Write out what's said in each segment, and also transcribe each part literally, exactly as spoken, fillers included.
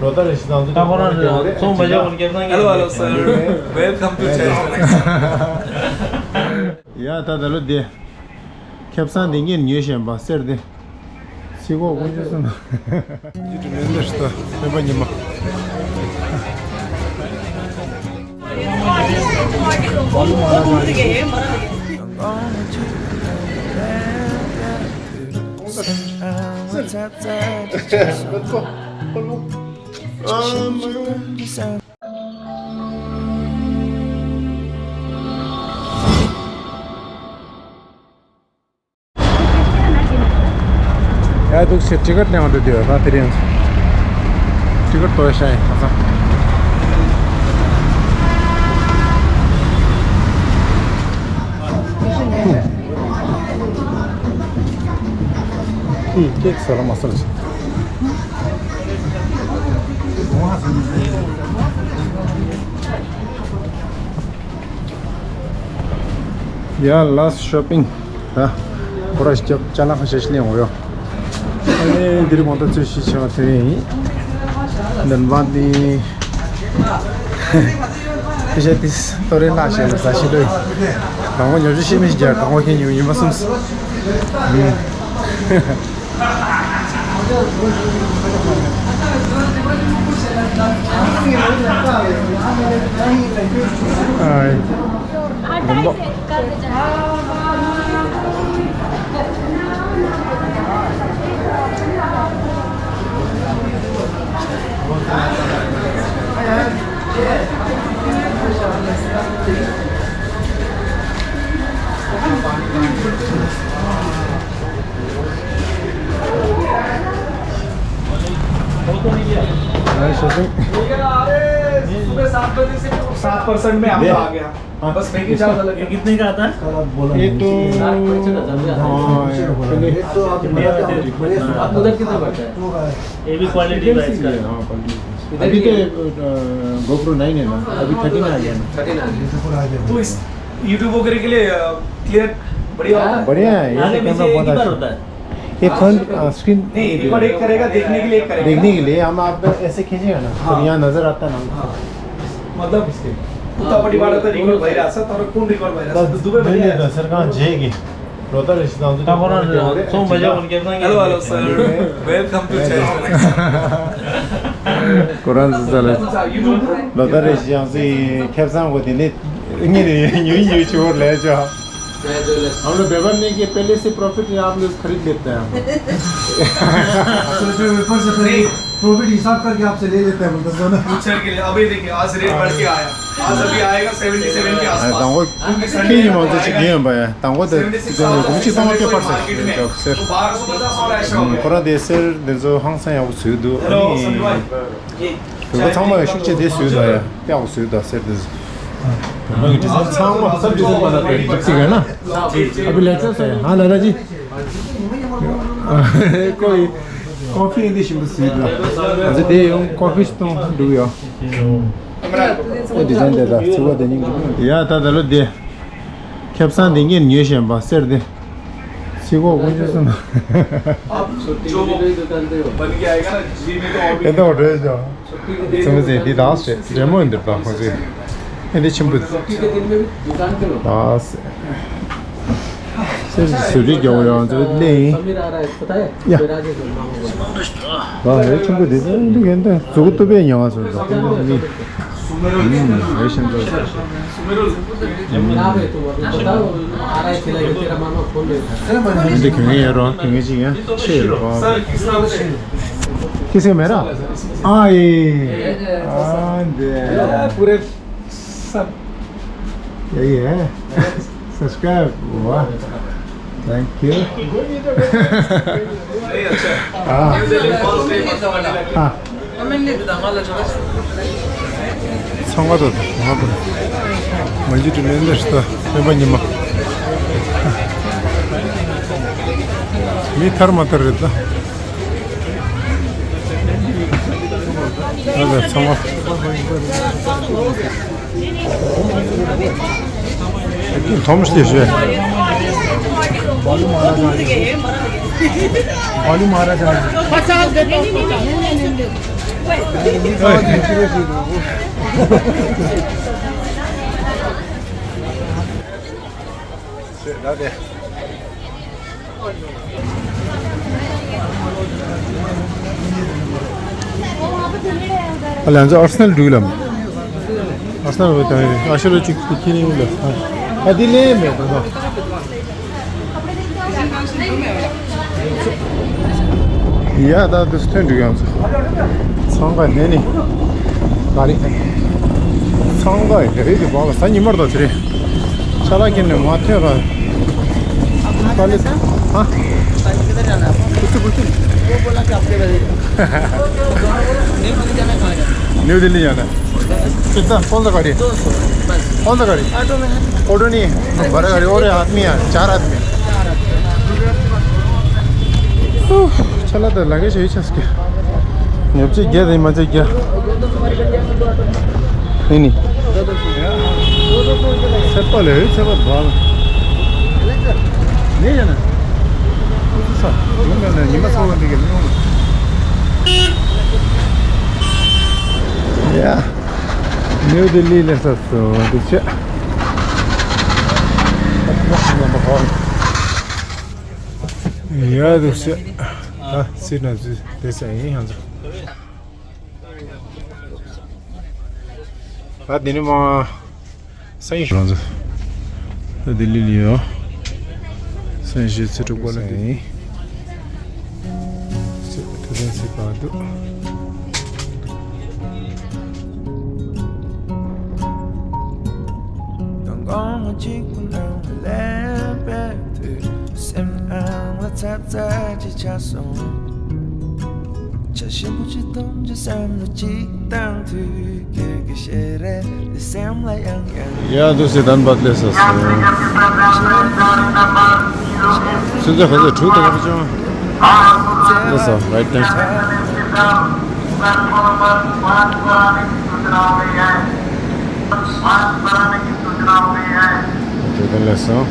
ལོ་ལྟར་རེ་ཞིག་དང་ཚོ་ད་ཁོ་རང་ཚོ་མ་བྱ་བར་སྐལ་བཟང་། Hello, hello, sir. Welcome to Chennai. ཡ་ད་ད་ལོ་དེ། ཁེ་བཟང་དེ་ངས་ཉོས་བཞིན་པ་གསེར་དེ། ཚིག་གོ་དཀོན་མཆོག་གསུམ། ཡུ་ཊུབ་ལེན་དེར་སྟོ་སེམས་པ་ཉི་མ། ཡ་འདུག་ཕྱིར་ཊི་ཀེ་ཊི་ལེན་པ་འགྲོ་དུས་ཡོད་ད་དེ་རིང་། ཊི་ཀེ་ཊི་དོ་ཤ་ཡིན་ཧ་ཚང་། ཨུ། ཀེག་ཟ་ལ་མ་ཟ་ལ་ཞིག་ཡ་last shopping། ད་ཁོ་ར་སྐྱབས་ཅ་ལག་ཁ་ཤས་ཤིག་ལེན་འོ་ཡོ། ཨ་ནི་འདིར་གོང་ད་ཚོས་ཤི་ཆེ་བ་དེ་ཡིན། ལན་བ་ནི་ཁ་ཤས་ཏིས་ཏོ་རེ་ལྷག་བཤད་ལ་ཟ་ཤི་ལོས། དང་པོ་ཉོ་ཆུ་ཤི་མི་ཤི་རྒྱ་དང་པོ་ཁྱེད་ཉོ་ཡིན་པ་སུམ། सात परसेंट में हम आ गया। बस मेकिंग चार्ज अलग। ये कितने का आता है? ये तो, हाँ, ये तो आप, आप उधर कितना पड़ता है? ये भी क्वालिटी वाइज का है। हाँ, क्वालिटी वाइज। अभी तो, अ, गोप्रो नाइन है ना, अभी थर्टीन आ गया ना। थर्टीन आ गया। तो इस यूट्यूब वगैरह के लिए, अ, क्लियर बढ़िया होता है? बढ़िया है, ये आगे तो कैमरा पीछे एक बहुत ही बार अच्छा होता है। ये फ्रंट, अ, स्क्रीन नहीं, रिकॉर्ड एक करेगा, देखने के लिए एक करेगा। देखने के लिए हम आप ऐसे खींचेगा ना, तो हाँ। यहाँ नजर आता ना। हाँ। मतलब, इसके। उतापट्टि बाट त रिकर्ड भइरहेछ, तर कुन रिकर्ड भइरहेछ? दुवै भइरहेछ। सर कहाँ जे के? ལོ་ལྟར་རེ་ཞིག་དང་ད་ཁོ་རང་ཚོ་ཚོང་པ་ཞབས་ཀྱི་སྐལ་བཟང་། Hello, hello, sir. Welcome to Chennai. ཁོ་རང་ཚོ་ལ་ལོ་ལྟར་རེ་ཞིག་ཡང་སི་ཁེ་བཟང་གོ་དེ་ནི་ངེད་ཉུང་ཉུང་ཆུ་བོར་ལས་ཆོག हम लोग व्यापार नहीं किए, पहले से प्रॉफिट में आप लोग खरीद लेते हैं। सोचो, ऊपर से पहले प्रॉफिट हिसाब करके आपसे ले लेते हैं, बोलते हैं ना। फ्यूचर के लिए। अभी देखिए, आज रेट बढ़ के आया, आज अभी आएगा सेवेंटी सेवन के आसपास। དང་པོ་ཁྱེད་ཉིད་མང་ཚོགས་ཅིག་ཡིན་པ་ཡ། དང་པོ་དེ་ཅིག་ཡོང་གོམ་ཅིག་ཚང་མ་སྐྱོ་པར་ཟེར་ཡོད་ཟེར། ཁོ་རང་དེ་ཟེར་དེ་ཚོ་ཧང་སང་ཡག་པོ་བཟོས་འདུག་ཨ་ནི། བོད་པ་ཚང་མ་ཡང་ཤུགས་ཆེ་དེ་བཟོས་ད་ཡ། ཡག་པོ་བཟོས་ད་ཟེར་དེ། བོད་པའི་ཌི་ཛའིན་ཚང་མ་ས་ཌི་ཛའིན་པ་ན་དེ་འཇིགས་སི་ག་ན། ཨ་བི་ལེགས་ས་ཧ་ལ་ལ་ཅི། ཀོ་ཡི་ཀོ་ཕི་འདི་ཞིམ་པོ་བཟོས་ད། ང་ཚོ་དེ་ཡང་ཀོ་ཕི་སྟོང་འདུག་ཡོ། ཨ་ཌི་ཛའིན་དེ་ད་ཚི་བ་དེ་ཉིན་གི་ཡ་ད་ད་ལོ་དེ། ཁེ་བཟང་དེ་ངས་ཉོས་བཞིན་པ་གསེར་དེ། ཚིག་གོ་དཀོན་མཆོག་གསུམ། आप जो बन के आएगा ना, जी में तो और भी ཨེ་ད་འོ་འདྲ་ཡོད་ཅོ། ཚང་མ་ཟེར་འདི་དག་ཟེར་རེ་མོ་འདིར་དག་ཁོ་ཟེར། ཨེ་འདི་ཆེན་པོ་འདི། དག་ཟེར། ཟེར་ཟེར་རིགས་རྒྱག་ཡོང་ཚོ་ལེ་ཡིན། ཡ། དག་ཧེ་ཆེན་པོ་འདི་ཟེར་འདི་གན་ད་མཛུ་གུ་ཏུ་པས་ཉོ་བ་ཟེར་འདུག་མི། ཧེ་ཆེན་པོ། འདི་གྱོན་ཡས་རོ་གྱོན་ཡས་ཅིག་ཡང་ཆེ་ཡོད་རོ། किसी मेरा? हाँ, ये। हाँ, दे। पूरे सब। यही है। सब्सक्राइब। वाह। Thank you. हाँ। हाँ। ཚང་མ་དང་ང་དང་མ་འཇུ་དྲི་ལན་འདེབས་ཤིག་ད་སེམས་པ་ཉི་མ། མི་ཐར་མ་ཐར་རེད་ད། ད་ད་ཚང་མ། ཐོམ་སྟེ་ཞེས། बालू महाराज आ गए। बालू महाराज आ गए। पचास दे दो, पचास। ཨ་ལན་ཚོ་ཨར་སི་ནལ་འགྲུལ་ལམ། ཨར་སི་ནལ་བས་དང་ཨ་ཤོ་ལོ་ཅིག་ཏུ་ཁྱེར་ཡིན་ལ། ཨ་དེ་ལེན་མེད་དང་། ཡ་ད་དུ་ཐོན་འགྲོ་ཡང་ཚང་ག་ནས་ནི་ག་རེ་ཚང་ག་རེ་རེ་དུ་བག་ལ་ས་ཉི་མར་དང་དེ་རེད། ཤ་ལ་ཁྱེར་ནས་མ་ཐོན་ར། ད་ལི་ཧ། कुछ कुछ वो बोला कि आपके बजे। न्यू दिल्ली जाना है। कितना, कौन सा गाड़ी है? कौन सा गाड़ी? ऑटो में है। ऑटो नहीं है, बड़ा गाड़ी। और आदमी है, चार आदमी। चला तो लगे सही चस के। ཉོབ་ཅིག་རྒྱ་དེ་མ་ཅིག་རྒྱ། ཨེ་ནི། ཚེ་པ་ལས་ཚེ་པ་བ། ནི་ཡ་ན། ཁུ་ཚུ་ས། ཡུམ་ཡ་ན་ཉི་མ་ཚང་བ་འདི་ག་ལུང་། ཡ། ནིའུ་ལྡི་ལི་ལ་ས་སོ་འདི་ཆ། ཡ་འདི་ཆ། ད་སི་ན་ཟི་དེ་ས་ཡིན་ཧང་ཟི། ད་འདི་ནི་མ། སང་ཉིན་རང་ཚོ། ད་ལྡི་ལི་ལ་ཡོད། སང་ཉིན་ཚེས་དྲུག་པ་ལ་ཡིན། ཚེས་དྲུག་པ་ཚེས་པ་འདུག་དང་གོང་གཅིག་པུ་ནང་ལས་པའི་དུས་སེམས་ཨང་ལ་ཚ་ཚ་ཅིག་ཆགས་སོང་། ཡ་འདུག་སེ་དན་པ་ལས་ས་སོང་། སུན་ཙེ་ཁ་ཚ་དྲུག་དང་ཁ་ཚ་ཅང་། ལས་ས་རའིཊ་ནའོ། དེ་དེ་ལས་སོང་།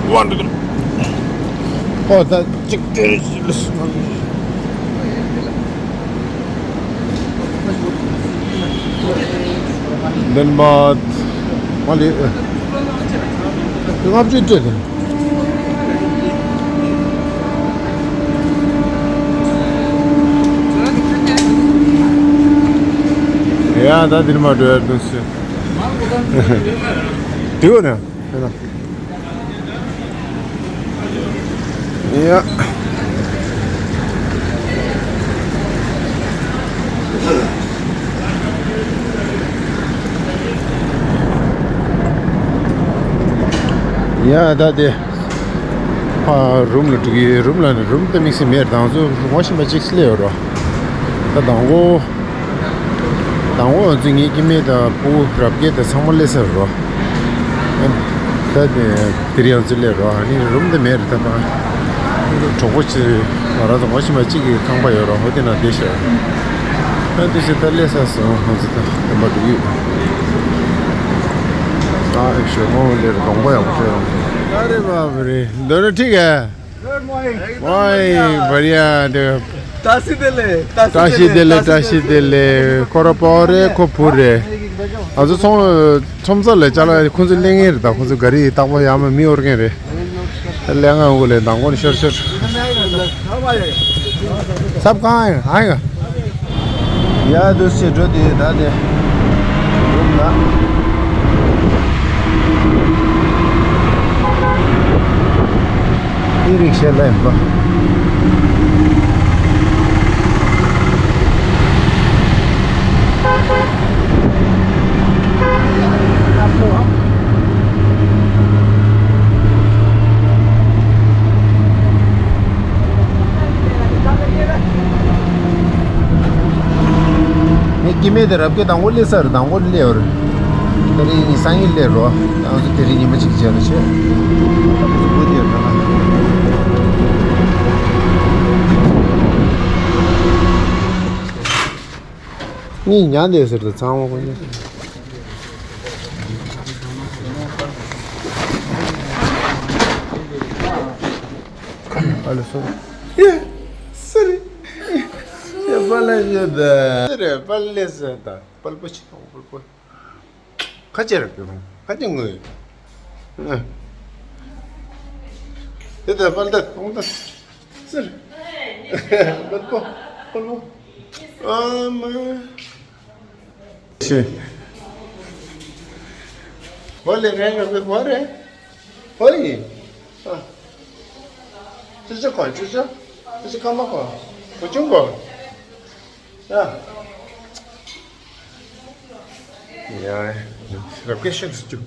One, two, three. ཨོ་ད་གཅིག་དེ་རེད་ལས་སོང་། བདེན་པ། མ་ལི། ལྔ་བཅུ་སྤྲད་དེ། ཡ་ད་འདིར་མ་འགྲོ་ཡ་འདུག་ཟེར། དེའོ་ན། ཡ། ཡ་ད་དེ། ཕ་རུམ་ལ་འགྲོ་གི་ཡོད། རུམ་ལ་ནི་རུམ་དེ་དམིགས་བསལ་མེད། དང་ཚོ་ངོ་ཤེས་པ་གཅིག་སླེབས་ཡོད་རོ། ད་དང་གོ། དང་པོ་ང་ཚོས་ངའི་སྐྱེ་དམན་དང་ཕྲུ་གུ་རབ་རྒྱས་དང་ཚང་མ་སླེབས་ཚར་རོ། ཨ་ད་དེ་དེ་རིང་ང་ཚོ་སླེབས་རོ། ཨ་ནི་རུམ་དེ་མེད་རེད། ད་ད་གྲོགས་པོ་ཅིག་ང་རང་ཚོ་ངོ་ཤེས་པ་གཅིག་གི་ཁང་པ་ཡོད་རོ། འོ་དེ་ན་བསྡད་ཤག་ཨ་དེ་ཚོ་ད་སླེབས་ཚར་སོང་། ང་ཚོ་ད་དེ་མ་འགྲོ་གི་ཡོད། ཨ་ཨེ་ཤོ་ངོ་སླེབས་རོ། གདོང་པ་ཡག་པོ་སྤྲད་རོ། ཨ་རེ་བ་བ་རེ། འདི་ནི་ཁྲིག་ག Good morning. Why, बढ़िया, the བཀྲ་ཤིས་བདེ་ལེགས། བཀྲ་ཤིས་བདེ་ལེགས། བཀྲ་ཤིས་བདེ་ལེགས། ཁོ་ར་པོ་རེད། ཁོ་བུ་རེད། ང་ཚོ་ཚོང་ཚོང་ས་ལ་ཅ་ལག་ཁོ་ཚོ་ལེན་མཁན་རེད། ད་ཁོ་ཚོ་ག་རི་རྟག་པར་ཡར་མར་མི་གཡོར་མཁན་རེད། ལས་ང་འོང་གོ་ལས་མདང་དགོང་ནས་ཤོར་ཤོར། སབ་གང་ཨ་ཡ། ཡ་འདུག་སེ་འགྲོ་དེ་ད་དེ་རུམ་ལ། ཨི་རིག་ཤ་ལ་ཡིན་པ། ངས་སྐྱེ་དམན་དེ་རབ་རྒྱས་དང་པོ་སླེབས་ས་རེད། དང་པོ་སླེབས་པ་རེད། དེ་རིང་སང་ཉིན་སླེབས་རོགས། ང་ཚོ་དེ་རིང་ཉི་མ་གཅིག་རྗེས་ལ་བྱེད། ད་ཁོ་ཚོ་བུ་དེ་རེད་ན། གཉིད་ཉལ་བསྡད་ཟེར་དུས་ཚང་མ་ཁོ་གཉིས། ཨ་ལེ་སོ་རི། ཡ། སོ་རི། ཡ་པ་ལེ་ཡོད་ད། སོ་རི་པ་ལེ་སོ་ད། པལ་པོ་ཆེ་པལ་པོ། ཁ་ཅེར་བེ་མོ། ཁ་ཅེ་ངུ། ཨ། དེ་ད་པལ་ད་ཏོང་ད། སོ་རི། པལ་པོ། པལ་པོ། ཨ་མ། ཆེ། ཧོ་ལེ་རེ་རེ་བེ་ཧོ་རེ། ཧོ་ཡི། ཨ། ཅི་ཅི་གོ་ཅི་ཅི། ཅི་ཅི་ཀ་མ་གོ། གོ་ཅུང་གོ། ཡ། ཡ། རབ་ཀྱི་ཤིན་ཏུ་སྐྱུག